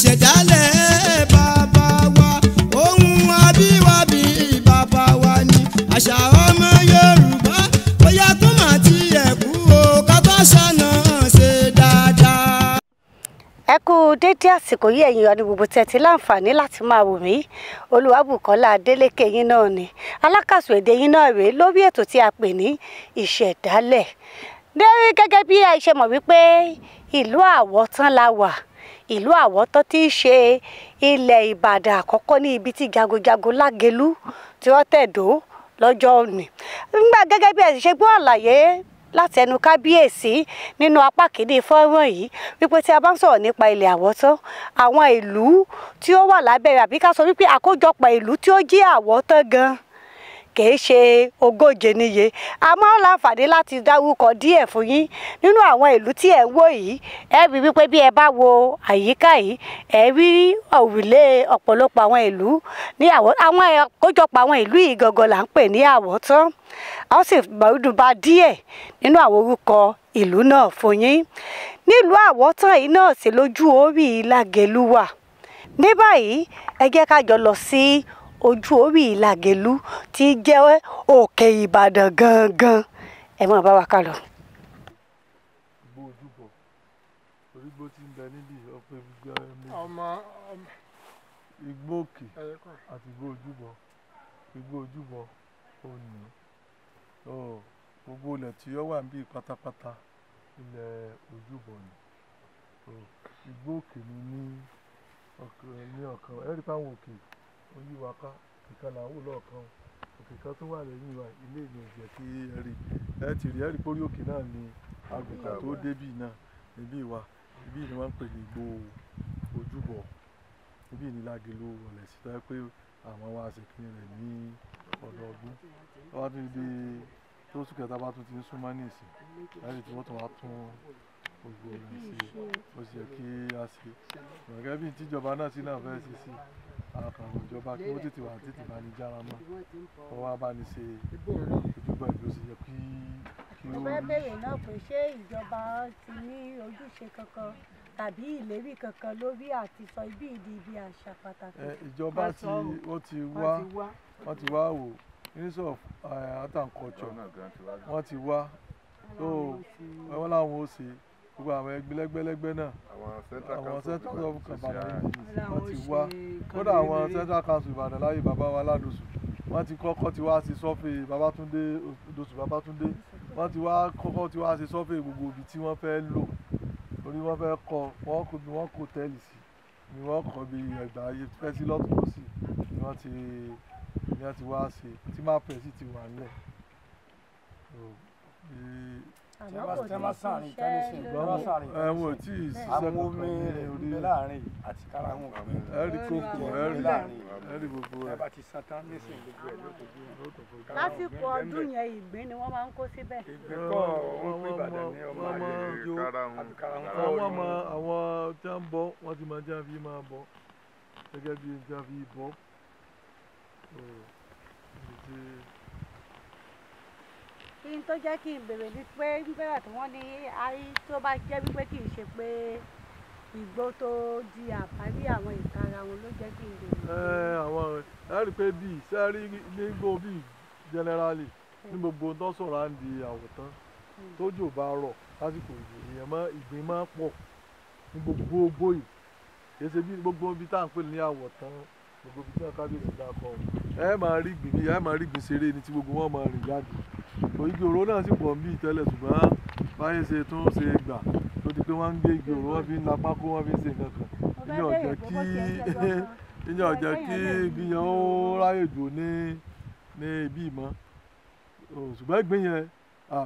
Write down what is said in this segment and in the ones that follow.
Ìṣẹ̀dálẹ̀ bàbá wa, ohun abíwábí bàbá wa ni àṣà ọmọ Yorùbá. Bóyá kó má tiẹ̀ kú o, ká bá ṣàna ṣe dáadáa. Ẹ kú dédé àsìkò yìí, ẹ̀yin ọ̀nì gbogbo tẹ́ ti láǹfààní láti máa wò mí. Olúwabùkọ́lá Adélékè yín náà ni alákàsù èdè yín náà rèé lórí ètò tí a pè ní Ìṣẹ̀dálẹ̀. Dẹ́rí gẹ́gẹ́ bí a ṣe mọ̀ wípé ìlú Àwọ̀tán la wà, ìlú Àwọ̀tán tí í ṣe ilẹ̀ Ìbàdàn àkọ́kọ́ ní ibi tí jagunjagun Lágelú tí wọ́n tẹ̀dó lọ́jọ́ òní. Nígbà gẹ́gẹ́ bí ẹ ṣe gbọ́ àlàyé láti ẹnu kábíyèsí nínú apá kìíní fọ́nrán yìí wípé tí a bá ń sọ̀rọ̀ nípa ilẹ̀ Àwọ̀tán, àwọn ìlú tí ó wà lábẹ́ rẹ̀, àbí ká sọ wípé àkójọpọ̀ ìlú tí ó jẹ́ Àwọ̀tán gan kìí ṣe 40 níye. A máa ń láǹfààní láti dárúkọ díẹ̀ fún yín nínú àwọn ìlú tí ẹ̀ ń wò yìí. Ẹ rí wípé bí ẹ bá wo àyíká yìí, ẹ rí òrùlé ọ̀pọ̀lọpọ̀ àwọn ìlú ní àwọn àkójọpọ̀ àwọn ìlú yìí gangan là ń pè ní Àwọ̀tán. A ó sì gbọ́dúnba díẹ̀ nínú àwọn orúkọ ìlú náà fún yín. Nílùú Àwọ̀tán yìí náà sì lójú orí Lágelú wà. Ní báyìí, ẹ jẹ́ ká jọ lọ sí ojú orí Lágelú tí jẹ́ òkè Ìbàdàn gangan. Ẹ máa bá wa ká lọ. Igbó ojúbọ, orígbó tí ń bẹ níbí ọpẹ gbígbẹ igbó òkè àti igbó ojúbọ. Igbó ojúbọ ò ní gbogbo ilẹ̀ tí ó wà níbí pátápátá ilẹ̀ ojúbọ ni. Igbó òkè ni ní ọ̀kan. Ẹ rí i pé àwọn òkè oyí wa ká, ìkan là ń wò lọ́ọ̀kan, òkè kan tó wà lẹ́yìn wa ilé ìlú ọ̀jẹ̀ kí ẹ rí, ẹ ti rí, ẹ rí pórí òkè náà ni àgùntàn tó débì náà níbí wa. Ibí ni wọ́n ń pè ní igbó ojúbọ. Ibí ni Lágelú wọlé sí, tó yẹ pé àwọn wa ṣe kí rẹ̀ ní ọdọọdún. Tó bá tún di tó oṣù kẹta bá tún ti ń súnmọ́ ní ìsìn, láti tí wọ́n tún wá tún gbogbo rẹ̀ sí ó sì yẹ kí a ṣe gẹ́gẹ́ bí tíjọba náà sí náà fẹ́ ṣe sí àkàrà ìjọba kí wọ́n tètè wà tètè bá ní jára mọ́, wọ́n wá bá ní ṣe ojúbọ ìlú sì yẹ kí ó Mo fẹ́ béèrè náà pé ṣé ìjọba ti ní ojúṣe kankan tàbí ìlérí kankan lórí àti sọ ibi ìdí ibi àṣà pàtàkì? Ìjọba tí wọ́n ti wá, wọ́n ti wá wò, Ministry of Art and Culture wọ́n ti wá, tó wọ́n láwọn ó ṣe gbogbo àwọn ẹgbẹ́lẹ́gbẹ́lẹ́gbẹ́ náà, àwọn Central of Ìbàdàn wọ́n ti wá. Kódà àwọn Central Council Ìbàdàn láyé bàbá wa Ládòsù, wọ́n ti kọ́kọ́ ti wá sí sọ́fẹ̀ Babátúndé Dòsù Babátúndé, wọ́n ti wá kọ́kọ́ ti wá sí sọ́fẹ̀ gbogbo ibi tí wọ́n fẹ́ lò, torí wọ́n fẹ́ kọ́, wọ́n kó bí wọ́n kó tẹ́lì sí ni wọ́n kọ́ bí ẹgbàá ayé fẹ́ sí lọ́tún lọ́sì ni wọ́n ti wá ṣe tí má pẹ̀ sí ti wà nílẹ̀. Ẹ̀wọ̀n tí ì ṣiṣẹ́ kankan ní orí láàrin àti karahun ẹ̀rí kókò ẹ̀rí gbogbo rẹ̀. Lásìkò ọdún yẹn, ìgbín ni wọ́n máa ń kó síbẹ̀. Ìgbín kọ́, wọ́n pín Ìbàdàn ní ọmọ àlejò àti karahun kọ́. Àwọn ọmọ àwọn tí wọ́n ń bọ́, wọ́n ti máa jẹ́ fi máa bọ́ gẹ́gẹ́ bí tí wọ́n fi bọ́. Kí n tó jẹ́ kí n bèrè ni pé nígbà tí wọ́n ní ayé tó bá jẹ́ wípé kì í ṣe pé igbó tó di àbárí àwọn ìkara wọn ló jẹ́ kí n bèrè. Àwọn ẹ rí i pé bíi sẹ́rí nígbó bíi generally ní gbogbo tó sọ̀rọ̀ à ń di Àwọ̀tán, tójò bá rọ̀ lásìkò òjò, ìyẹn mọ́ ìgbín máa pọ̀ ní gbogbo yìí. Kì í ṣe bí gbogbo ibi tá à ń pè ní Àwọ̀tán, gbogbo ibi tí wọn kábíyèsí dákọ, ẹ máa rí ìgbín bí ẹ máa rí ìgbín ṣeré ni tí gbogbo wọn máa rìn jáde. Igi òró náà sì pọ̀ níbí tẹ́lẹ̀, ṣùgbọ́n báyé ṣe tún ṣe gbà tó di pé wọ́n ń gé igi òró, wọ́n fi ń la pákó, wọ́n fi ń ṣe nǹkan kan. Ìyẹn ò jẹ́ kí igi yẹn ó ráyè jò ní ibi ìmọ̀. Ṣùgbọ́n ìgbín yẹn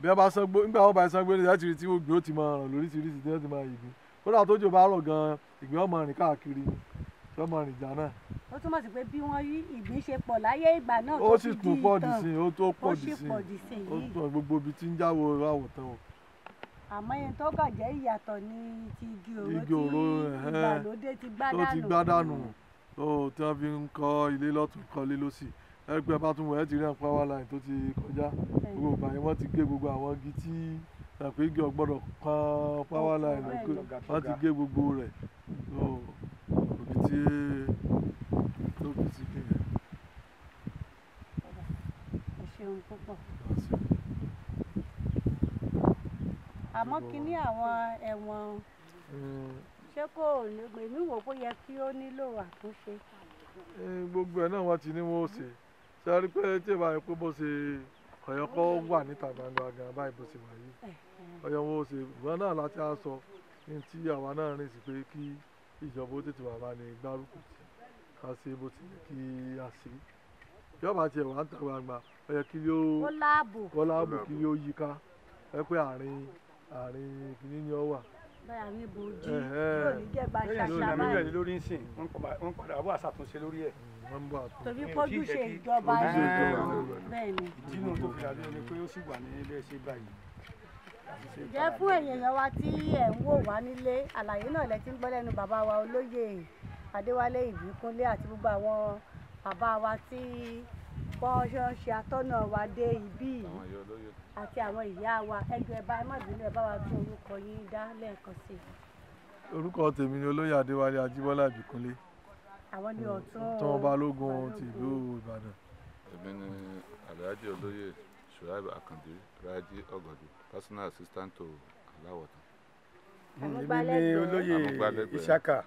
bí wọ́n bá sangbó, nígbà wọ́n bá sangbó ní láti rí tí ìgbín ó ti máa ràn lóríṣiríṣi tí wọ́n ti máa ìgbín. Kódà tójò bá rọ̀ gan-an, ìgbín ó máa rìn káàkiri ni, tí wọ́n máa rìn jà náà. Ó túmọ̀ sí pé bí wọ́n rí ìgbín ṣe pọ̀ láyé ìgbà náà tó fi di ìtàn, ó sì tún pọ̀ dì sí, ó tó pọ̀ dì sí, ó tún gbogbo ibi tí ń jáwọ́ Àwọ̀tán o. Àmọ́ ẹni tó kàn jẹ́ ìyàtọ̀ ní ti igi òró tí ìgbàlódé ti gbá dànù. Tó ti gbá dànù, tó tí wọ́n fi ń kọ́ ilé lọ́tún kọ́ ilé lọ́sì. Ẹ rí pé bá tún wọ̀ ẹ́ ti rí àwọn power line tó ti kọjá. Gbogbo ìgbà yẹn wọ́n ti gé gbogbo àwọn igi tí tàbí igi ọ̀gbọ́dọ̀ kan power line, wọ́n ti gé gbogbo rẹ̀. tí tó bí sí nìyẹn. Ẹ ṣeun púpọ̀. Àmọ́ kínní àwọn ẹ̀wọ̀n ṣé kò ní èmi wò ó yẹ kí ó nílò àtúnṣe. Gbogbo ẹ̀ náà wọ́n ti ní wọ́n ó ṣe ṣe rí pé tí ìbá yẹn pé bó ṣe ọ̀yọ́ kọ́ wà níta gbangba gan báyìí bó ṣe wà yìí ọ̀yọ́ wọn ó ṣe ìgbọ́n náà láti á sọ ní tí àwa náà rìn sí pé kí ìjọba ó tètè wà bá ní gbárùkù tì ká ṣe bó ti yẹ kí a ṣe yọba tiẹ̀ wà níta gbangba ó yẹ kí yóò ó láàbò kọ́ láàbò kí yóò yí ká ẹ pé àárín àárín kìíní ni ó wà. Àárín bòójì yóò ní jẹ́ gba ṣàṣà báyìí. Lórí nsìn wọ́n padà wọ́n àṣàtúnṣe lórí ẹ̀. Torí pójúṣe ìjọba ni. Bẹ́ẹ̀ ni. Ìdínú tó fi dàbí ẹni pé ó sì wà ní ilé iṣẹ́ báyìí. Jẹ́ fún èèyàn wa tí ẹ̀ ń wò wá nílé, àlàyé náà lẹ ti ń gbọ́ lẹ́nu bàbá wa olóyè Adéwálé Ìbíkúnlé àti gbogbo àwọn bàbá wa tí wọ́n ṣe ń ṣe atọ́nà wa dé ibí yìí àti àwọn ìyá wa. Ẹjọ́ ẹ bá ẹ má bínú, ẹ bá wa tún orúkọ yín dá lẹ́ẹ̀kan sí i. Orúkọ tèmi ni olóyè Adéwálé Ajíbọ́lá Ìbíkúnlé. Àwọn ni ọ̀tún Ọ̀tún Balógun ti ìlú Ìbàdàn. Èmi ni Alhaji olóyè Shuaib Akande Raji Ọgọdù, personal assistant to Aláwọ̀tán. Èmi ni olóyè Isaka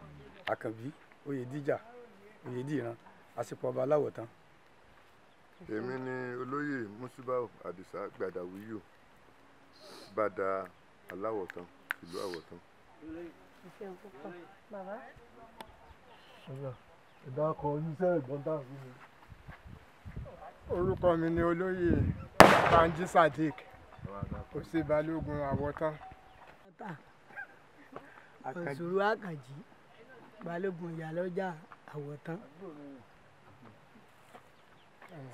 Àkànbí Oyèdíjà Oyèdíran, àsìkò ọba Aláwọ̀tán. Èmi ni olóyè Musibau Àdìsá Gbàdàwíyù, Bàdà Aláwọ̀tán, ìlú Àwọ̀tán. Ìdákọ̀ iṣẹ́ ẹ̀gbọ́n dáhùn mi. Orúkọ mi ni olóyè Banji Sadiq, Òsì Balógun Àwọ̀tán. Òṣùrù Àkànjì, Balógun Ìyálọ́jà Àwọ̀tán.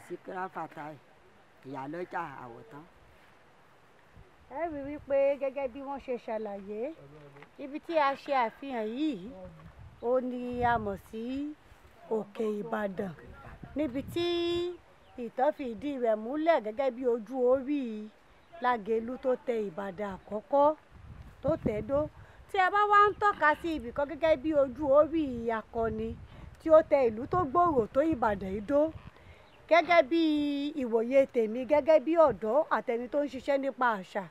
Síkírá Fatai, Ìyálọ́jà Àwọ̀tán. Ẹ rí wípé gẹ́gẹ́ bí wọ́n ṣe ṣàlàyé, ibi tí a ṣe àfihàn yìí ó ní a mọ̀ sí Òkè Ìbàdàn, níbi tí ìtàn fi ìdí rẹ̀ múlẹ̀ gẹ́gẹ́ bí ojú orí Lágelú tó tẹ Ìbàdàn àkọ́kọ́ tó tẹ̀ dó. Tí a bá wá ń tọ́ka sí ibìkan gẹ́gẹ́ bí ojú orí akọni tí ó tẹ ìlú tó gbòòrò tó Ìbàdàn yìí dó, gẹ́gẹ́ bí ìwòye tèmi gẹ́gẹ́ bí ọ̀dọ́ àtẹni tó ń ṣiṣẹ́ nípa àṣà,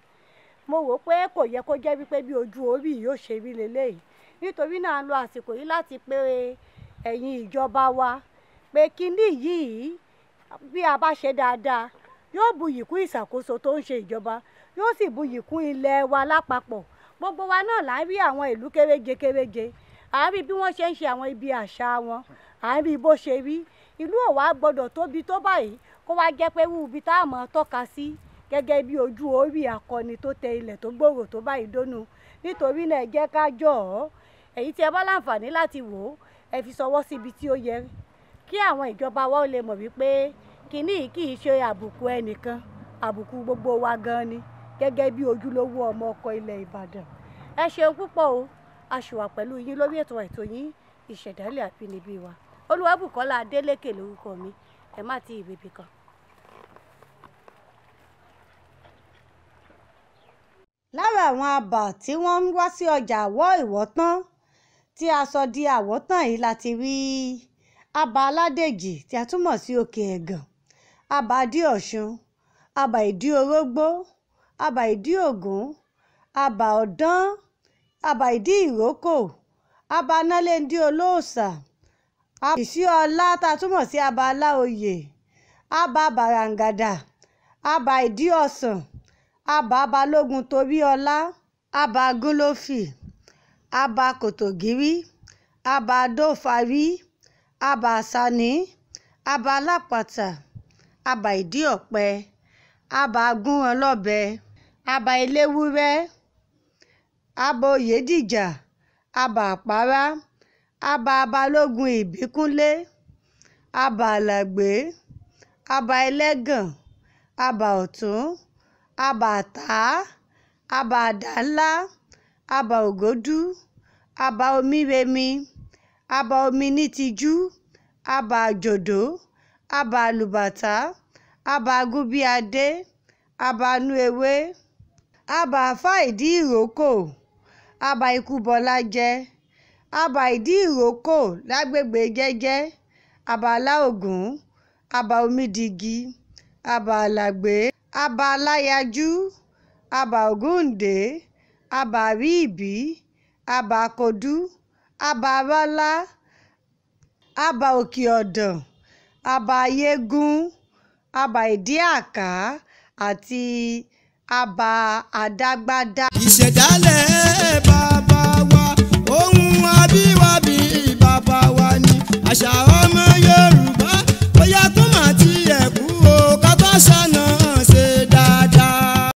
mo wò pé kò yẹ kó jẹ́ wípé bí ojú orí yóò ṣe rí leléyìí. Nítorí náà a lo àsìkò yìí láti pe ẹ̀yin ìjọba wa pé kíní yìí bí a bá ṣe dáadáa yóò buyì kún ìṣàkóso tó ń ṣe ìjọba, yóò sì buyì kún ilẹ̀ wa lápapọ̀. Gbogbo wa náà là ń rí àwọn ìlú kéréje kéréje, à ń rí bí wọ́n ṣe ń ṣe àwọn ibi àṣà wọn, à ń rí bó ṣe rí. Ìlú ò wá gbọ́dọ̀ tóbi tó báyìí kó wá jẹ́ pé irú ibi tá a mọ̀ tọ́ka sí gẹ́gẹ́ bí ojú orí akọni tó tẹ ilẹ̀ tó gbòòrò tó báyìí dónú. Nítorí náà ẹ jẹ́ ká jọ̀ ọ́, èyí tí ẹ bá láǹfààní láti wò ó, ẹ fi ṣọwọ́ síbi tí ó yẹ kí àwọn ìjọba wa ó lè mọ̀ wípé kínní yìí kì í ṣe àbùkù ẹnìkan, àbùkù gbogbo wa gan ni gẹ́gẹ́ bí ojúlówó ọmọ ọkọ ilẹ̀ Ìbàdàn. Ẹ ṣeun púpọ̀ o, a ṣì wà pẹ̀lú yín lórí ètò ètò yín Ìṣẹ̀dálẹ̀ Àbínibí wa. Olúwabùkọ́lá Adélékè lórúkọ mi, ẹ má ti ìbèbè kan. Lára àwọn abà tí wọ́n ń wá sí ọjà àwọ̀ Ìwọ̀tán tí a sọ di Àwọ̀tán yìí láti rí abà Aládèjì tí a túmọ̀ sí Òkè Ẹ̀gàn, abà Adé Ọ̀ṣun, abà Ìdí Orógbó, abà Ìdí Ògún, abà Ọ̀dán, abà Ìdí Ìrókò, abà Náléndé Olóòṣà, Ìsí Ọlá tá a túmọ̀ sí abà Aláoyè, abà Bàràǹgàdà, abà Ìdí Ọ̀sán, abà Balógun Toríọlá, abà Gúnlófì, abà Kòtògírí, abà Dófarí, abà Àsàní, abà Alápàtà, abà Ìdí Ọ̀pẹ, abà Agúnranlọ́bẹ, abà Eléwúrẹ́, abà Oyèdìjà, abà Àpárá, abà Balógun Ìbíkúnlé, abà Àlàgbé, abà Ẹlẹ́gàn, abà Ọ̀tún, abà Àtá, abà Àdánlá, abà Ògòdú, abà Omíremi, abà Ominítìjú, abà Àjòdó, abà Àlùbàtà, abà Agúnbíadé, abà Anúewé, abà Àfáà Ìdí Ìrókò, abà Ikúbọlájẹ, Abà Ìdí Ìrókò lágbègbè Jẹ́jẹ́, Abà Aláògùn, Abà Omídìgí, Abà Alàgbé, Abà Aláyàjú, Abà Ògúndé, Abà Àríìbí, Abà Àkọ́dú, Abà Arọ́lá, Abà Òkè Ọ̀dàn, Abà Ayégún, Abà Ìdí Àká àti Abà Àdágbádá. Ìṣẹ̀dálẹ̀ bá.